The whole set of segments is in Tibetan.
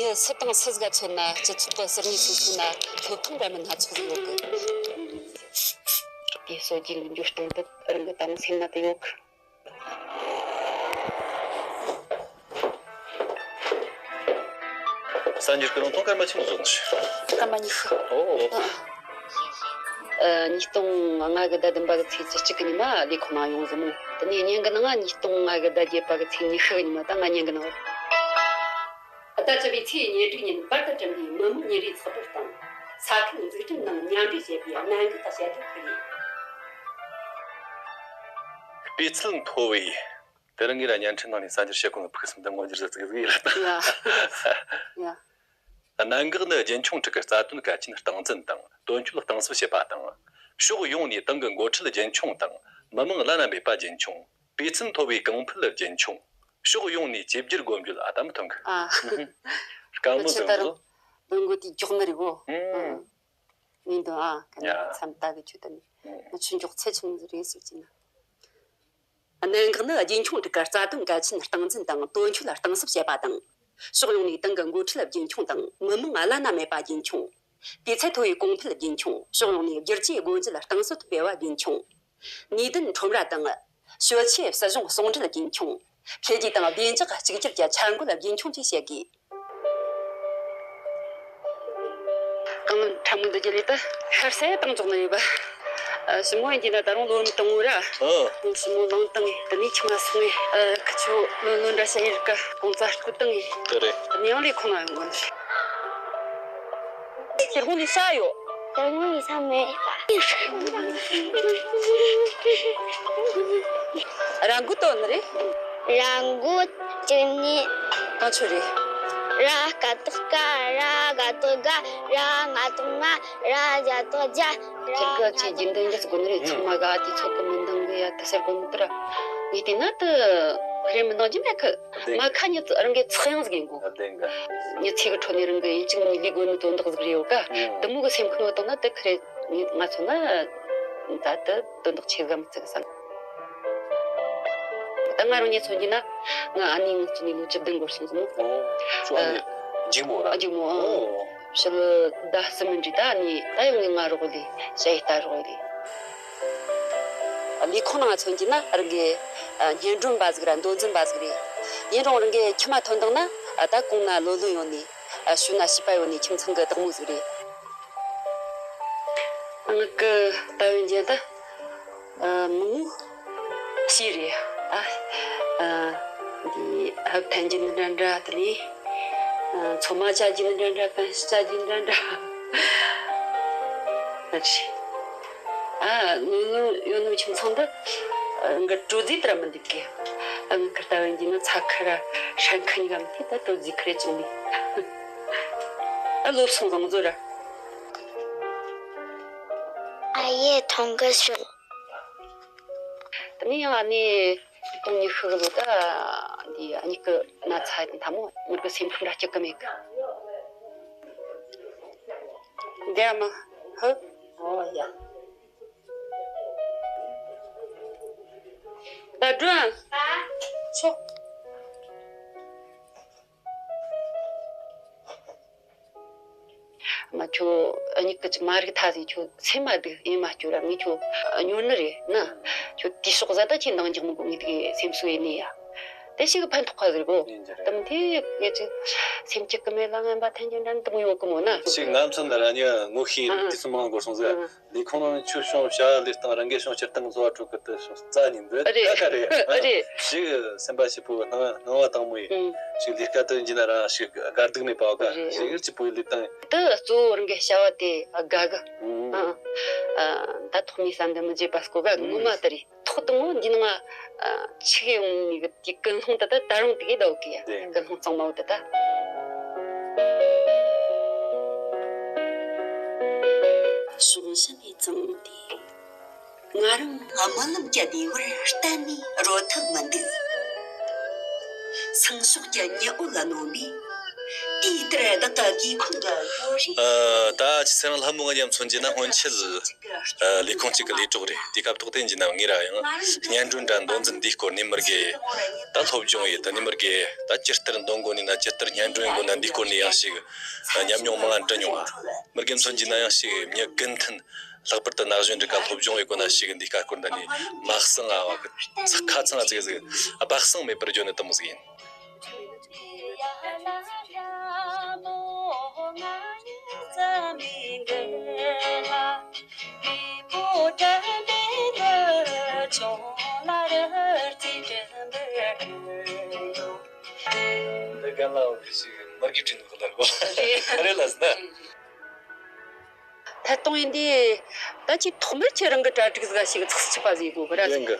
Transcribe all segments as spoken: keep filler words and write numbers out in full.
ཡུལ་སུ་དང་སུ་ཟིག་ག་མཚོན་ན། སྤྱི་ཚོགས་ཀྱི་ཟུར་ནས་སུ་མཚོན་ན། ཐོབ་ཐང་འདྲ་མིན་སྣ་ཚོགས་ཟིག་ཡོད་གི། དེ་སྲོལ་རྒྱུན་གྱི་འགྱུར་སྟངས་དེ་རང་གི་ཏང་སེམས་ན་དེ་ཡོད་གི། གསར་འགྱུར་སྐུལ་སློང་ཐོག་སྐར་མ་ཆི་མོ་བཟོ་ནི། སྐར་མ་ཉི་ཤུ། ཨོ། ཨ། ཉིས་སྟོང་ལྔ་གི་ཟླ་བདུན་པ་གི་ཚེས་བཅུ་གཅིག་གི་ཉི་མ་ལས་ཁུངས་ནང་ཡོང་ཟིན་མོ། དེ་ནས་བརྙན་གི་ནང་ང་ཉིས་སྟོང་ལྔ་གི་ཟླ་བརྒྱད་པ་གི་ཚེས་ཉི་ཤུ་གི་ཉི་མ་ད་ང་བརྙན་གི་ནང་། ཟླ་བཅུ་པའི་ཚེས་ཉེར་དྲུག་ཉིན་པར་དུ་བསྐྲུན་པའི་མི་དམངས་ཉིན་རེའི་ཚགས་པར་དང་། ས་ཁུལ་འཛུགས་སྐྲུན་ནང་མཉམ་འབྲེལ་བྱེད་པའི་གནད་འགག་གི་བཤད་སྒྲུབ་ཕུལ་ཡོད། སྤུས་ཚད་མཐོ་བའི། དེ་རིང་ངས་ར་བརྙན་འཕྲིན་ནང་ནས་གསར་འགྱུར་བཤད་གོ་ནོ་ཕུགས་བསམ་འདི་མངོན་འགྱུར་བཟོ་ཚུགས་ཟིག་ཡིན་ལ་ད། ཡ། ཡ། གནད་འགག་ནི་རྒྱུན་འཁྱོངས་དྲུག་གི་རྩ་དོན་གལ་ཆེན་སྟངས་འཛིན་དང་དོན་འཁྱོལ་གཏིང་ཟབ་བྱེད་པ་དང་། ཕྱོགས་ཡོངས་ནས་ཏང་གི་འགོ་ཁྲིད་རྒྱུན་འཁྱོངས་དང་མི་དམངས་བླ་ན་མེད་པ་རྒྱུན་འཁྱོངས། སྤུས་ཚད་མཐོ་བའི་གོང་འཕེལ་རྒྱུན་འཁྱོངས། ཕྱོགས་ཡོངས་ནས་བཅོས་བསྒྱུར་སྒོ་འབྱེད། ཨ། ད་མི་ཐོན་གི། ཨ། དཀའ་མོ་ཟིག་འདུག། འདོན་དགོས་དེ་མགྱོགས་ནི་རེད་གོ། ཨང་། ངས་འདོན་ཨ། ག་ནས་ཡ། མཚམས་ལྟ་གི་ཁྱོད་ད་ནི། ཨང་། ང་ཆུ་མགྱོགས་ཚད་ཆི་མོ་ཟིག་རེད་ཟེར་གྱི་ན། གནད་འགག་ནི་རྒྱུན་འཁྱོངས་དྲུག་གི་རྩ་དོན་གལ་ཆེན་སྟངས་འཛིན་དང་དོན་འཁྱོལ་གཏིང་ཟབ་བྱེད་པ་དང་། ཕྱོགས་ཡོངས་ནས་ཏང་གི་འགོ་ཁྲིད་རྒྱུན་འཁྱོངས་དང་མི་དམངས་བླ་ན་མེད་པ་རྒྱུན་འཁྱོངས། སྤུས་ཚད་མཐོ་བའི་གོང་འཕེལ་རྒྱུན་འཁྱོངས། ཕྱོགས་ཡོངས་ནས་བསྒྱུར་བཅོས་སྒོ་འབྱེད་གཏིང་ཟབ་སྤེལ་བ་རྒྱུན་འཁྱོངས། ནུས་ལྡན་ཁྲོམ་ར་དང་། སྤྱོད་ཆས་སྲིད་གཞུང་ཟུང་འབྲེལ་རྒྱུན་འཁྱོངས། འཕེལ་རྒྱས་དང་བདེ་འཇགས་གཅིག་གྱུར་གྱི་འཆར་འགོད་རྒྱུན་འཁྱོངས་བཅས་བྱེད་དགོས། རྐང་ལག་ཕྲ་མོ་འདི་རྒྱུ་ལས་ད་ཤར་སེ་བཏང་འཇོག་ནི་ཡོད་པ། ཨ། ཞི་མོ་ཡིན་གྱི་ན་ད་རུང་ལོ་མི་གཏོང་ངོ་ར། ཨ། ཞི་མོ་ལངས་བཏང་ངས་དེ་ནས་ཁྱིམ་ལ་སོང་ངས། ཨ། ཁི་ཆོ་ལོན་ལོན་འདྲ་བྱ་ཡི་རིག་ག་གོང་ཚ་སྐུ་བཏང་ངས། དེ་རེད། དེ་ནས་ཡང་ལས་ཁོ་ན་ཡོང་གོ་ནི། དེ་དགོང་ནས་ས་ཡོད། དེ་དགོང་ནས་ས་མེད། ར་མགོ་བཏོན་ནི་རེད། ར་མགོ་གཅིག་ནས། གང་ཆོད་རེད། ར་སྐ་བཏགས་སྐ། ར་ག་བཏགས་སྒ། ར་ང་བཏགས་ང་། ར་ཇ་བཏགས་རྒྱ། ཁྱེད་ཀྱི་ཆེས་རྒྱུན་ལྡན་གྱི་སྒོ་ནས་རེད། ཚང་མ་ག་དེ་ཚོད་ཀྱི་མི་འདང་གི་ཡ་ད་ཟེར་གོ་མི་འདུག་ར། ངས་བལྟས་ན་དེ་ཁ་རེ་མི་འདང་རྒྱུ་མེད་གི། བདེན། ང་ཁ་ཉི་ཚེ་རང་གི་ཚེགས་ཡང་ཟིག་ཡིན་གོ། བདེན་གི། ཉི་ཚེ་གི་ཁྲོད་ནས་རང་གི་ཡིན་གཅིག་མིན་གཉིས་ལས་དགོས་ནི་དོན་དག་ཟིག་རེད་ཡོད་ཀ། ཨང་། དེ་མོ་གི་སེམས་ཁུར་བཏང་ན་དེ་ཁ་རེ་ངས་ང་མཚོན་ན་ད་དེ་དོན་དག་ཆེ་ག་མི་བརྩི་གི་བསམ། ད་ང་རང་ཉིད་མཚོན་གྱི་ན་ང་ཨ་ནེ་ངའི་གཙོ་ནས་ལོ་བཅུ་བདུན་འགོར་སོང་ཟིན་ནོ། ཨོ། ཁྱོད་ཨ་ནེ་ཨ་འཇིགས་མོ་ར། ཨ་འཇིགས་མོ། ཨོ། ཨོ། ཕྱི་ལོ་ཟླ་གསུམ་མིན་འདྲ་ད་ནི་ད་ཡོང་ངས་ང་རོགས་ལས་ཞ་ཡི་ལྟ་རོགས་ལས། ལས་ཁུངས་ནང་མཚོན་གྱི་ན་རང་གི་སྙན་སྒྲོན་པ་ཟིག་ར་མདོ་འཛིན་པ་ཟིག་རེད། ཡིན་རུང་རང་གི་ཁྱིམ་མ་ཐོན་དང་ན་ད་གོང་ན་ལོ་ལོན་ཡོད་ནི་ཞུ་ན་བྱིས་པ་ཡོད་ནི་ཁྱིམ་ཚང་གི་བདག་མོ་ཟིག་རེད། ང་གི་ལྟ་བའི་འཇོན་ད། ཨ། མི་ངོ་ཤེས་རེད། ཨ། ཨ། འདི་ཧབ་ཐན་གྱི་འདི་འདྲ་འདྲ་དེ་ནས། ཨ། ཚོད་མ་བྱ་རྒྱུ་འདི་འདྲ་འདྲ། གན་ཤི་བྱ་རྒྱུ་འདི་འདྲ་འདྲ། ཨ་ཅི། ཨ། ནུ་ནུ་ཡོད་ནུ་ཁྱིམ་ཚང་འདི། ཨ། འགི་སྤྲོ་རྫས་དེ་ར་མི་འདུག་གི། ཨ། ང་གི་ལྟ་བའི་འཇོན་ནི་ཚ་ཁ་ར་ཧྲན་ཁ་གཉིས་ཀ་མི་ཐེ་ད་སྤྲོ་རྫས་ཁ་རེ་བྱུང་ནི། ཨ། ལོབས་སོང་བཟང་བཟོ་ར། ཨ་ཡེ་ཐང་གི་ཤོག་དེ་ནས་ཡང་ཨ་ནེ་ཉིས་སྟོང་ཉི་ཤུ་གི་ལོ་ད་འདི་ཨ་མྱེས་ཀྱི་ན་ཚ་དེ་མཐའ་མོ་མྱུར་གི་སེམས་ཁམས་ར་སྐྱིད་གི་མེད་གི། འདི་ཨ་མ་ཧུ། ཨོ་ཡ། ད་སྒྲོན། ཆོག་མ་ཁྱོད་ཨ་མྱེས་ཀྱི་ཅི་མ་རིག་ཐ་ཟིག་ཁྱོད་སེམས་མ་སྡུག་ཡིན་མ་ཁྱོད་ར་ངས་ཁྱོད་ཉོར་ནི་རེད་ན། ཁྱོད་དེ་ཕྱོགས་ཟ་ད་ཁྱེད་འདང་རྒྱག་མི་དགོས། ངས་དེ་སེམས་གསོ་ཡེ་ནི་ཡ། དེ་ཞིག་གི་ཕན་ཐོགས་ཁ་ཟིག་གོ། ཡིན་གྱི་རེད། དམ་དེ་ངས་ཅི་སེམས་སྐྱིད་གི་མེད་ལ་ངན་པ་ཐན་གྱི་འདྲ་འདུག་ཡོད་གི་མོ་ན། ཞིག་ང་མཚོན་ན་ར་ཉི་ངོ་ཤེས་ཨ་དེ་ཚོ་མང་གོ་སོང་ཟེར། ཨ། ལས་ཁུངས་ནང་ཆུ་བྱུང་བྱ་ལས་སྟངས་རང་གི་བྱུང་སྤྱིར་བཏང་བཟོ་བ་སྤྲོད་གི་དུ་བྱུང་རྩ་ཉིན་འདི་རེད། ད་ཁ་རེད། རེད། ཞིག་སེམས་པ་སྐྱིད་པོ་སྣང་སྣང་བ་དྭངས་མོ་ཡིན། ཨང་། ཞིག་ལས་ཀ་དུ་ཡིན་གྱི་ན་རང་ཞིག་དགའ་སྡུག་མེད་པ་བ་ག་རེད། ཞིག་སྐྱིད་པོ་ཡི་ལས་སྟངས། དུ་གཙོ་བོ་རང་གི་བྱ་བ་དེ་དགའ་གི། ཨང་། ཨ། ད་ཐོག་མའི་བསམ་འདུན་མི་བརྗེད་པ་སྐོ་ག་ངོ་མ་དེ་རེད། ཐོག་ཏུ་ངོ་འདི་ནང་ང་ཆིག་ཡོང་ནི་གི་དེ་ཀུན་སློང་དེ་ད་ད་རུང་དེ་གི་ཟླ་བོ་གི་ཡ། དེ་ཀུན་སློང་གཙང་མ་བོ་དེ་ད། ཕྱོགས་བཞི་ནས་བརྫངས་ཏེ། ང་རང་རྨི་ལམ་གྱི་བདེ་བར་གཏན་ནས་རོལ་ཐབས་མི་འདུག་སང་ཞོགས་ཀྱི་ཉི་འོད་ལ་ནོན་པས། དེའི་ དེར་བདག་གི་སྐུ་ཁམས་ཀྱི་ཡོད་རེད། ཨ། ད་ཁྱེད་ཚེ་རིང་ལྷ་མོ་ང་མཉམ་མཚོན་རྒྱུ་ན་སྔོན་ཆད། ཨ། ལས་ཁུངས་གཅིག་གི་ལས་གྲོགས་རེད། དེ་སྐབས་ཐོག་དེ་ཡིན་ན་ངས་ར་ཡང་སྙན་སྒྲོན་འདྲ་མདོ་འཛིན་འདིའི་སྐོར་ནས་མི་དགེ་ད་སློབ་སྦྱོང་ཡེད། ད་ནི་མི་དགེ་ད་ཇི་ལྟར་འདོན་དགོས་ནི་ན། ཇི་ལྟར་སྙན་སྒྲོན་ཡེད་དགོས་ན། འདིའི་སྐོར་ནས་ཡང་ཞིག་ཉམས་མྱོང་མང་ང་འདྲི་མྱོང་ང་། མི་དགེ་མཚོན་རྒྱུ་ན་ཡང་ཞིག་མྱི་དགེ་མཐུན། ལྷག་པར་དུ་ན་གཞོན་རིགས་ཀ་སློབ་སྦྱོང་ཡེད་དགོས་ན་ཞིག་འདི་ཀ་སྐོར་འདི་ནི་མ་གསང་ཨ་བ་གི་ཚ་ཁ་ཚང་ཨ་ཙིག་ཟིག་སྦ་གསང་མེད་པར་བརྗོད་ནི་དེ་མོ་ཟིག་ཡིན། འདི་རྒན་ལགས་འོ་དེ་ཞིག་མར་གི་བྲིས་འདུག་གི་ལར་གོ། རེད་ལ་ཟེར་ན། ཐད་གཏོང་ཡིན་དུས། ད་ཁྱེད་ཐོག་མར་ཁྱེད་རང་གི་གྲ་སྒྲིག་ཟིག་ཞིག་ཚགས་ཚུད་པ་ཟིག་དགོས་གི་ར། ཡིན་གི།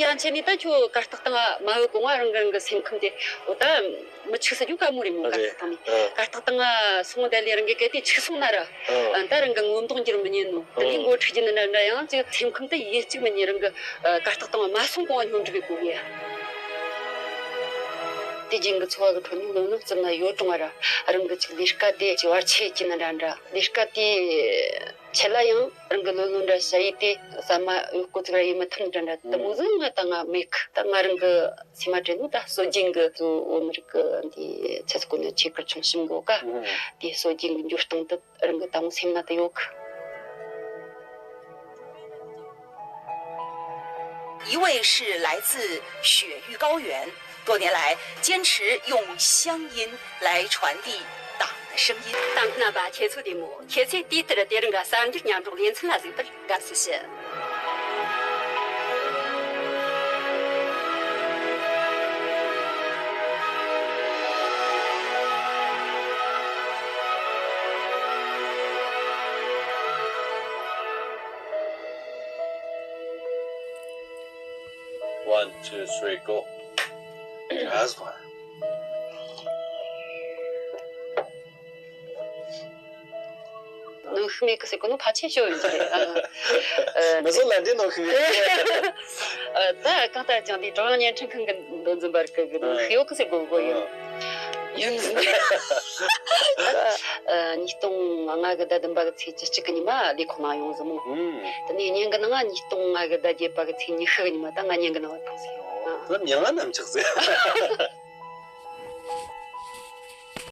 ཡང་ཁྱེད་ནི་ད་ཁྱོད་གར་སྟེགས་སྟེང་མ་བུད་གོང་ང་རང་གི་རང་གི་སེམས་ཁམས་དེ་འོ་ད་མི་ཆུག་ཟེར་རྒྱུ་ག་མོ་རེད་མོ། གར་རེད། སྟེགས་སྟེང་ནས་ཨ། གར་སྟེགས་སྟེང་ང་སོང་བསྡད་ལས་རང་གི་གལ་ཏེ་ཆུག་སོང་ན་ར། ཨ། ད་རང་གི་ངོ་མདོག་འགྱུར་མི་ཉན་ནོ། དེ་ལས་འགོ་ཁྲིད་རྒྱུ་ནི་འདྲ་འདྲ་ཡང་ཅིག་སེམས་ཁམས་དེ་ཡིད་གཅིག་མི་ཉན། རང་གི་གར་སྟེགས་སྟེང་མ་སོང་གོང་ང་སྙོམས་སྒྲིག་གི་དགོས་གི། དེ་རྒྱུན་གི་འཚོ་བ་གི་ཁྲོད་ནས་ལོ་ལོན་རྩིབ་ན་ཡོད་རུང་བ་ར། རང་གི་ཅིག་ལས་ཀ་དེ་ཅིག་བར་ཆད་ཀྱི་ནི་འདྲ་འདྲ། ལས་ཀ་དེ་ཆེད་ལ་ཡང་རང་གི་ལོ་ལོན་འདྲ་བྱ་ཡི་དེ་ཟ་མ་ཡོད་སྐོ་ཚིག་ར་ཡེད་མི་ཐུབ་འདྲ་འདྲ། དེ་མོ་ཟིག་ང་ད་ང་མེད་གི། ད་ང་རང་གི་སེམས་མ་དྲན་ནོ་ད་སྲོལ་རྒྱུན་གི་གཙོ་བོ་མི་རིགས་གི་འདི་ཚེ་སྲོག་གི་ནི་ཆེད་ཀར་ཆུང་ཞིམ་གོ་ག། དེ་སྲོལ་རྒྱུན་གི་འགྱུར་སྟངས་དེ་རང་གི་ད་ངོ་སེམས་ན་དེ་ཡོད་གི། 一位是来自雪域高原，多年来坚持用乡音来传递党的声音。 ཏང་རྣམ་པ་ཁྱེད་ཚོ་བདེ་མོ། ཁྱེད་ཚོས་དུས་ལྟར་དེ་རིང་གི་གསར་འགྱུར་མཉམ་རོགས་ལེ་ཚན་ལ་གཟིགས་པར་དགའ་བསུ་ཞུ། One, two, three, go. That's fine. ནོར་ཤུགས་མེད་གི་ཟེར་གོ་ནོ་ཕལ་ཆེར་ཤོར་ཡོད་ཀྱི་རེད། ཨ། ཨ། ང་ཚོ་ལ་འདི་ནོར་ཤུགས་མེད། ཨ། ད་གང་ལྟར་ཀྱང་འདི་ཀྲུང་དབྱང་བརྙན་འཕྲིན་ཁང་གི་མདོ་འཛིན་པ་རིགས་གི་ནོར་ཤུགས་ཡོད་གི་ཟེར་གོ་གོ་ཡོད། ཨ། ཡིན། ཨ། ཉིས་སྟོང་ལྔ་གི་ཟླ་བདུན་པ་གི་ཚེས་བཅུ་གཅིག་གི་ཉི་མ་ལས་ཁུངས་ནང་ཡོང་ཟིན་མོ། ཨུམ། དེ་ནས་བརྙན་གི་ནང་ང་ཉིས་སྟོང་ལྔ་གི་ཟླ་བརྒྱད་པ་གི་ཚེས་ཉི་ཤུ་གི་ཉི་མ་ད་ང་བརྙན་གི་ནང་ང་ཐོན་ཟིན་ཡོད། ཨ། ད་མྱ་ངན་ནམ་ཆགས་ཟེར།